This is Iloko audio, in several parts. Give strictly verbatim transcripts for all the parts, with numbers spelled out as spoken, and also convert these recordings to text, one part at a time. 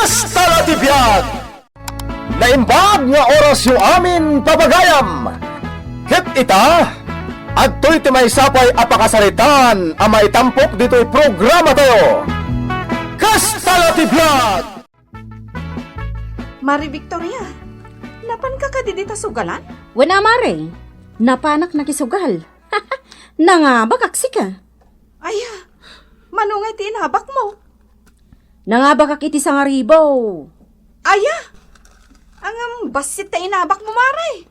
Kasta la ti biag! Naimbag nga orasyo amin, papagayam! Ket ita, adtoy ti maysa pay a pakasaritaan a maitampok ditoy programatayo. Kasta la ti biag! Mari Victoria, napanka kadi dita sugalan? Wen a, Mare. Napanak nakisugal. Nangabakak sika. Aya, mano ngay ti inabakmo? Nangabakak iti sangaribo. Aya, ngem bassit ta inabakmo, Mare.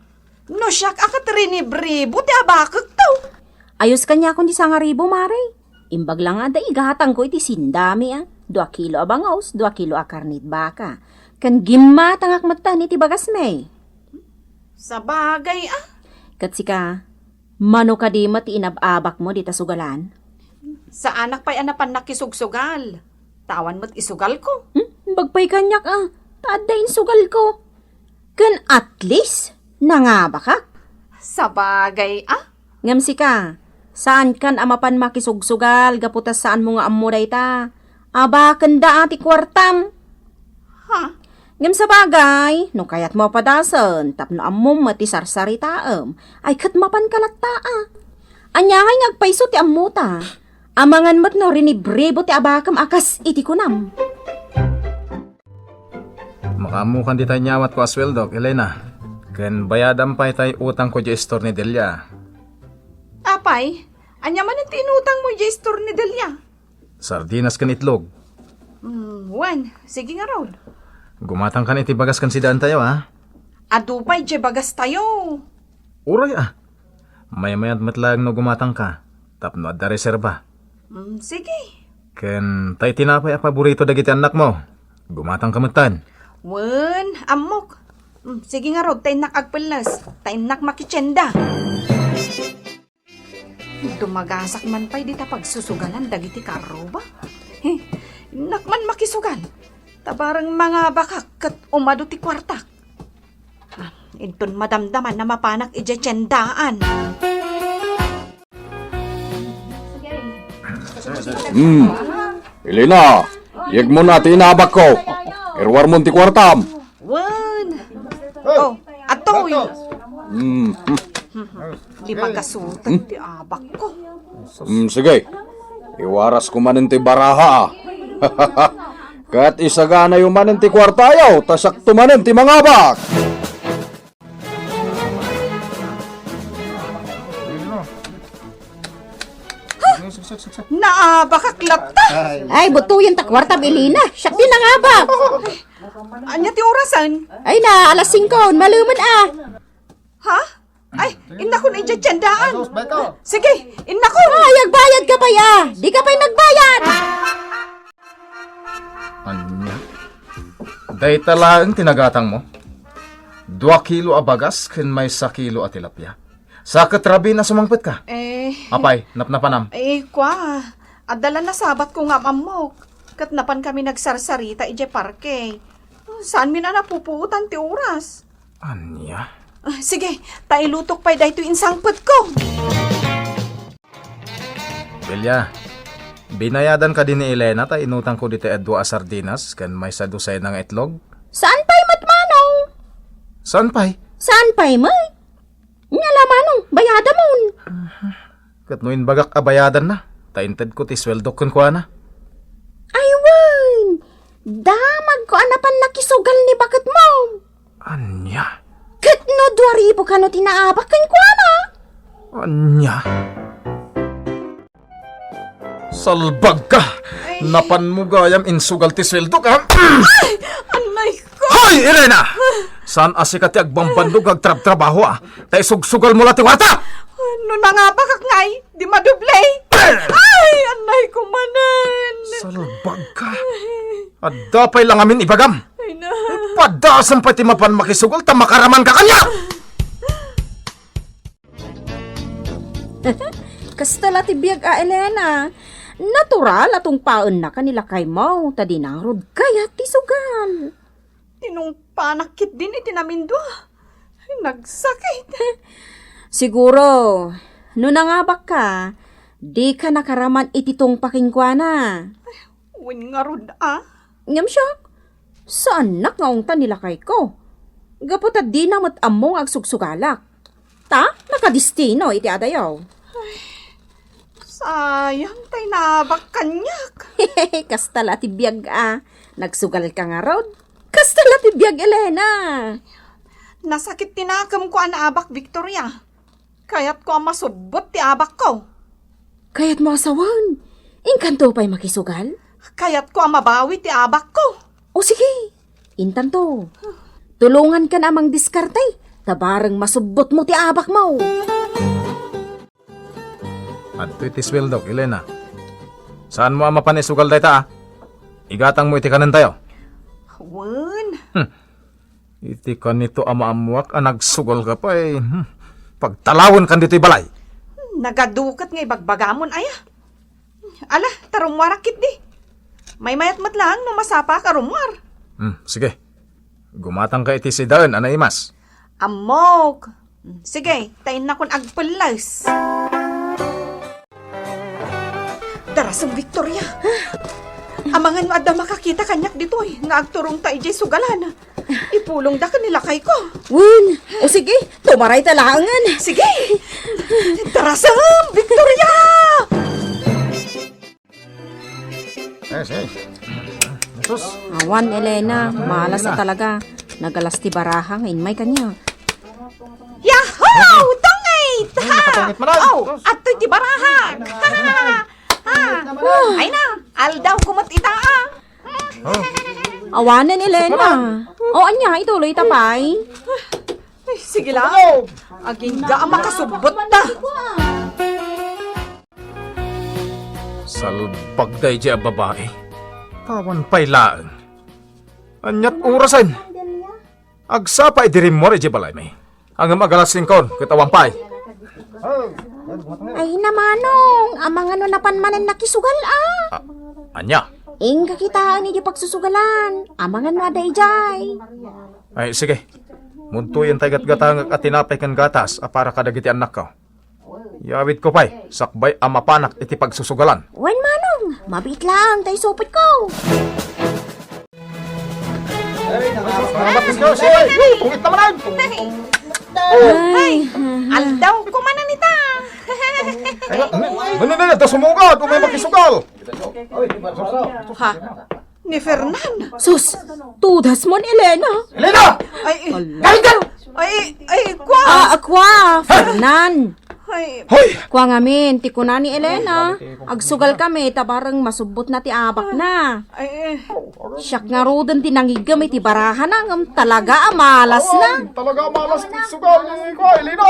No siak a ket rinibribo ti abakekto. Ayos kaniakon ti sangaribo, Mare. Imbag la nga adda igatangko iti sindami a dua kilo a bangus, dua kilo a karnit baka. Ken gimmatangak metten iti bagasmi. Sabagay a. Ket sika, mano kadi met ti inab-abakmo dita sugalan? Saanak pay a napan nakisugsugal. Ta awan met isugalko. Hmm? Imbag pay kaniak a, ta adda insugalko. Ken at least, nangabakak. Sabagay a. Ngem sika, saankan a mapan makisugsugal gapu ta saanmo nga ammo dayta. Abakenda a ti kuartam. Ha? Ngem sabagay, no kayatmo a padasen tapno ammom met ti sarsaritaem, ay ket mapanka latta a. Ania ngay nga agpayso ti ammota? Amangan met no rinibribo ti abakem a kas iti kunam. Makaammokan dita inyawatko a sueldok, Elena. Ken bayadam pay tay utangko diay istor ni Delia. Apay, ania manen ti inutangmo diay istor ni Delia? Sardinas ken itlog. Mm, wen, sige ngarud. Gumatangkan iti bagas ken sidaentayo, a? Adu pay diay bagastayo. Uray a. Maymayat met laeng no gumatangka, tapno adda reserba. Mm, sige. Ken tay tinapay a paborito dagiti annakmo. Gumatangka metten. Wen, ammok. Mm, sige ngarud, ta innak agpelles, ta innak makitienda. Dumagasak man pay dita pagsusugalan dagiti karruba. He, innak man makisugal. Ta bareng mangabakak ket umadu ti kuartak. Ah, inton madamdaman a mapanak idiay tiendaan. Hmm. Elena, yegmo na ti inabakko. Iruarmon ti kuartam. Wen. Oh, atoy. Hmm. Di magasutan ti abakko. Hmm, sige. Iwarasko manen ti baraha, a. Ket isaganayo manen ti kuartayo, ta siakto manen ti mangabak. Naabakak latta. Ay, butoyen ta kuartam, Elena. Siak ti nangabak. Ania ti orasen? Ay na, alas singko, malumen a. Ha? Ay, innakon idiay tiendaan. Sige, innakon. Ay, agbayad ka pay a. Di ka pay nagbayad. Ania? Dayta laeng ti nagatangmo? Dua kilo a bagas ken maysa kilo a tilapia. Sa ket rabii a sumangpetka? Eh. Apay, napnapanam? Eh, kua, adda la nasabatko nga am-ammok. Ket napankami nagsarsarita idiay parke. Saanmin a napupuotan ti oras. Ania? Ah, sige, ta ilutok pay daytoy insangpetko. Delia, binayadan kadi ni Elena ta inutangko ditoy a dua a sardinas ken maysa dosena nga itlog? Saan pay met, Manong? Saan pay? Saan pay met? Nia la, Manong, bayadamon. Ket no imbagak a bayadanna, ta intedko ti sueldok kenkuana. Ay wen, damagko a napan nakisugal ni baketmo. Ania? Ket no dua ribu kano ti naabak kenkuana? Ania? Salbag ka! Ay. Napanmo gayam insugal ti sueldok, a? Ay! Anay ko! Hoy, Elena! Saan a sika ti agbambandog nga agtrabtrabaho, a? Ta isugsugalmo la ti kuarta! No nangabakak ngay, di madoble! Ay, anay ko manen! Salbag ka! Adda pay la ngamin ibagam! Ay na! Padasem pay ti mapan makisugal ta makaraman ka kaniak! Kasta la ti biag a, Elena. Natural a tungpaennaka ni lakaymo, ta di ngarud kayat ti sugal. Tinungpanak ketdin iti namindua. Nagsakit. Siguro, no nangabakka, dika nakaraman iti tungpa kenkuana. Wen ngarud a? Ngem siak, Saannak nga ungtan ni lakayko. Gapu ta dina met ammo nga agsugsugalak. Ta, nakadistino iti adayo. Sayang tay naabak kaniak. Kasta la ti biag a. Nagsugal ka ngarud. Kasta la ti biag, Elena. Nasakit ti nakemko a naabak, Victoria. Kayatko a masubbot ti abakko. Kayatmo a sawen? Inkanto pay makisugal? Kayatko a mabawi ti abakko. O sige, intanto. Tulongankan a mangdiskarte, ta bareng masubbotmo ti abakmo. Adtoy ti sueldok, Elena. Saanmo a mapan isugal dayta, a? Igatangmo iti kanentayo. Wen. Hmm. Iti kanito a maammoak a nagsugal ka pay, hmm, pagtalawenkan ditoy balay. Nagaduket nga ibagbagamon, aya. Ala, ta rummuarak ketdi. Maymayat met laeng no masapaak a rummuar. Hmm, sige. Gumatangka iti sidaen a naimas. Ammok. Hmm, sige, ta innakon agpelles. Darasem, Victoria. Amangan no adda makakita kaniak ditoy nga agturongta idiay sugalan. Ipulongda ken ni lakayko. Wen, o sige, tumarayta laengen. Sige. Darasem, Victoria! Eh, sige. Jesus. Awan, Elena, malas a talaga. Nagalas ti baraha nga inmay kaniak. Yahoo! Tungit! Ay, nakatungit man, ay. Oh, adtoy ti baraha. Ha? Ay na, aldaw ko met ita, a. Oh. Awanen, Elena. O, ania, ituloy ta pay? Ay, sige lang. Agingga a makasubbot ta. Salbag daydiay a babai. Awan pay laeng. Aniat orasen? Agsapa idi rimmuar idiay balaymi. Ngem agalas singko, ket awan pay. Ay, namanong, amangan no napan manen nakisugal, a. A, ania? Inka kitaen idiay pagsusugalan. Amangan no adda idiay. Ay, sige. Mudtoyen tay gatgatangek a tinapay ken gatas a para kadagiti annakko. Yawidko pay, sakbay a mapanak iti pagsusugalan. Wen, manong, mabiit laeng tay supotko. Ay, tungit naman ay. Ay, aldaw ko man, anita. Ano, ano, ano, sumugad, umay makisugal. Ha? Ni Fernan? Sus, tudas mon, Elena. Elena! Ay, ay, Ala. Ay, ay, ay, kwa! Ah, akwa, Fernan. Ay, Hoy! Kwa ngamin, ti kuna ni Elena, agsugal kami, ta bareng masubbot na ti abak na. Ay, eh. Siak ngaruden ti nangiggem iti baraha na, ngem talaga a malas na. Ay, talaga a malas ti sugal ni kwa, Elena.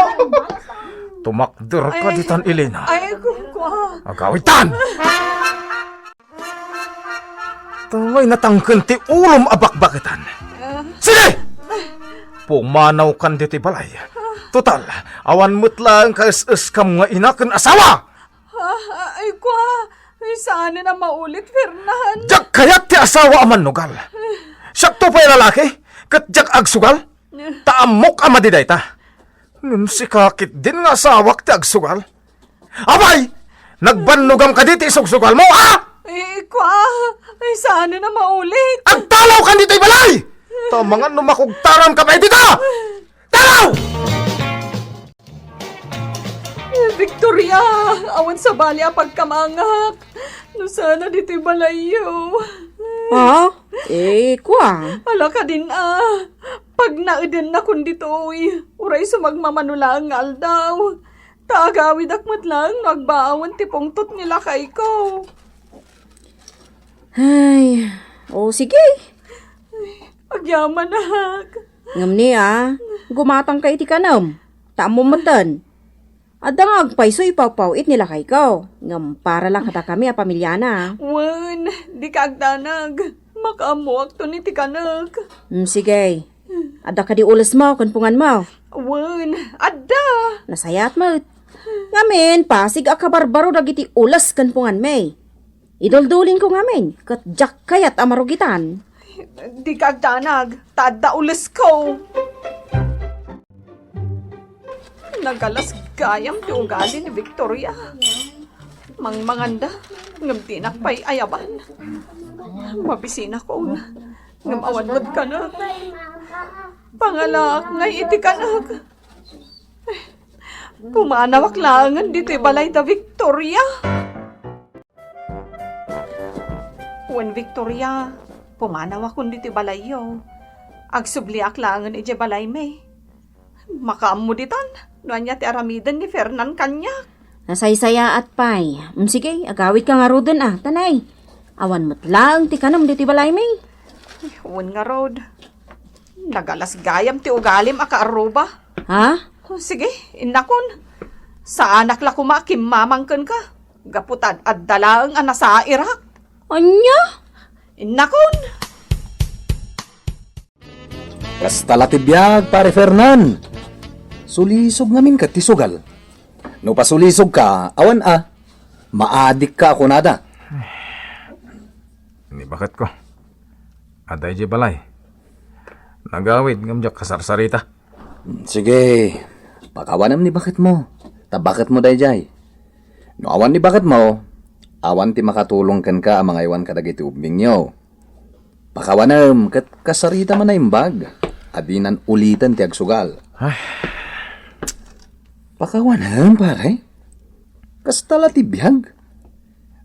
Tumakder ka Ay. ditan, Elena. Ay, kwa. Agawitan! Tangay natangken ti ulom a bakbaketan. Ah. Sige! Pumanawkan ditoy balay. Total, awan met laeng kaes-eskam nga ina ken asawa! Ah, ay, kwa, ay, saanen a maulit, Fernan. Diak kayat ti asawa a mannugal. Siakto pay a lalaki, ket diak agsugal. Ta ammok a madi dayta. Ngem sika ketdin nga asawak ti agsugal. Apay! Nagbannogam kadi ti isugsugalmo, a? Eh, kwa, ay, saanen a maulit. Agtalawkan ditoy balay! Ta amangan no makugtaramka pay dita! Talaw! Eh, Victoria, awan sabali a pagkamangak. No sana ditoy balayyo. Ha? Eh, kwa? Ala kadin a. Pagnaedennakon ditoy, uray sumagmamano laeng nga aldaw. Ta agawidak met laeng no agbaawen ti pungtot ni lakayko. Ay, o sige. Agyamanak. Ngem ni a, gumatangka iti kanem. Ta ammom metten. Adda nga agpayso ipawpaw-it ni lakayko, ngem para la kadakami a pamiliana. Wen, dika agdanag. Makaammoakton iti kanek. Mm, sige. Adda kadi ulesmo ken punganmo? Wen, adda. Nasayaat met. Ngamin, pasig a kabarbaro dagiti ules ken punganmi. Iduldulinko ngamin, ket diak kayat a marugitan. Dika agdanag, ta adda ulesko. Nagalas gayam ti ugali ni Victoria. Mangmanganda, ngem dinak pay ayaban. Mabisinakon. Ngem awan met kanek. Pangalaak ngay iti kanek. Pumanawak laengen ditoy balay da Victoria. Wen, Victoria, pumanawakon ditoy balayyo. Agsubliak laengen idiay balaymi. Makaammo ditan no ania ti aramiden ni Fernan kaniak. Nasaysayaat pay. Mm, sige, agawidka ngaruden a, tanay. Awan met laeng ti kanem ditoy balaymi. Wen ngarud, nagalas gayam ti ugalim a kaarruba. Ha? O, sige, innakon. Saanak la koma a kimmamang kenka. Gapu ta ad-adda laeng a nasairak. Ania? Innakon. Kasta la ti biag, Pare Fernan. Sulisog ngamin ket ti sugal. No pasulisogka, awan a. Maadikka a kunada. Ni baketko. Adda idiay balay. Nagawid ngem diak kasarsarita. Sige, pakawanem ni baketmo. Ta baketmo daydiay. No awan ni baketmo, awan ti makatulong kenka a mangaywan kadagiti ubbingyo. Pakawanem ket kasarita man a imbag a dinan uliten ti agsugal. Ay. Pakawanem, pare. Kasta la ti biag.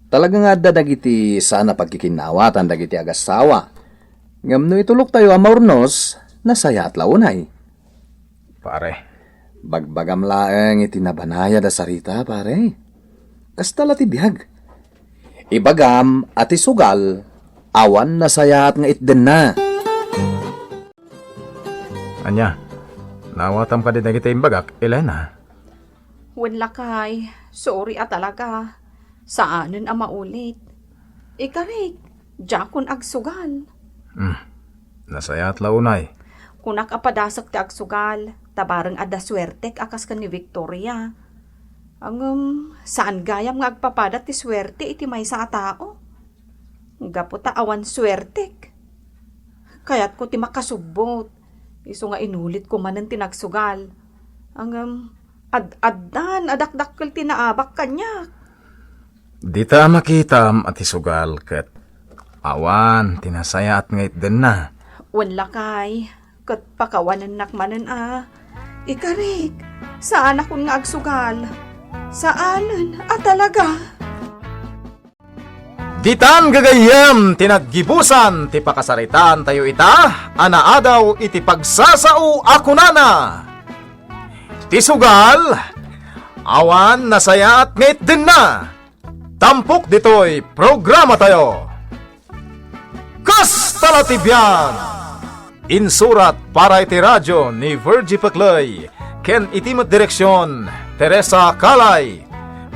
Talaga nga adda dagiti saan a pagkikinnaawatan dagiti agassawa. Ngem no ituloktayo a maurnos, nasayaat la unay. Pare. Bagbagam laeng iti nabanayad a sarita, pare. Kasta la ti biag. Ibagam a ti sugal, awan nasayaat nga itdenna. Ania, naawatam kadi dagiti imbagak, Elena? Wen lakay, sorry a talaga. Saanen a maulit. Ikarik, diakon agsugal. Hmm, nasayaat la unay. Kunak a padasek ti agsugal, ta bareng adda suertek a kas ken ni Victoria. Ngem, saan gayam nga agpapada ti suerte iti maysa a tao. Gapu ta awan suertek. Kayatko ti makasubbot. Isu nga inulitko manen ti nagsugal. Ngem, ad-addan a dakdakkel ti naabak kaniak. Dita makitam a ti sugal ket awan ti nasayaat nga itdenna. Wen lakay, ket pakawanennak manen a. Ikarik, saanakon nga agsugal. Saanen a talaga. Ditan gagayyem ti naggibusan ti pakasaritaantayo ita a naadaw iti pagsasao a kunana, ti sugal, awan nasayaat nga itdenna. Tampok ditoy programatayo. Kasta la ti biag! Insurat para iti radio ni Virgie Peclay ken iti met direksion, Teresa Calay.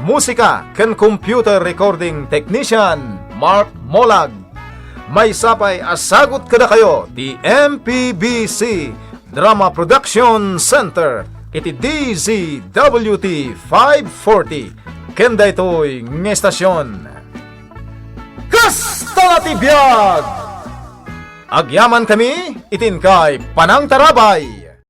Musika ken computer recording technician, Mark Molag. Maysa pay a sagut kadakayo ti M P B C Drama Production Center iti D Z W T five forty ken daytoy nga estasion. Kasta la ti biag! Agyamankami iti inkay panangtarabay.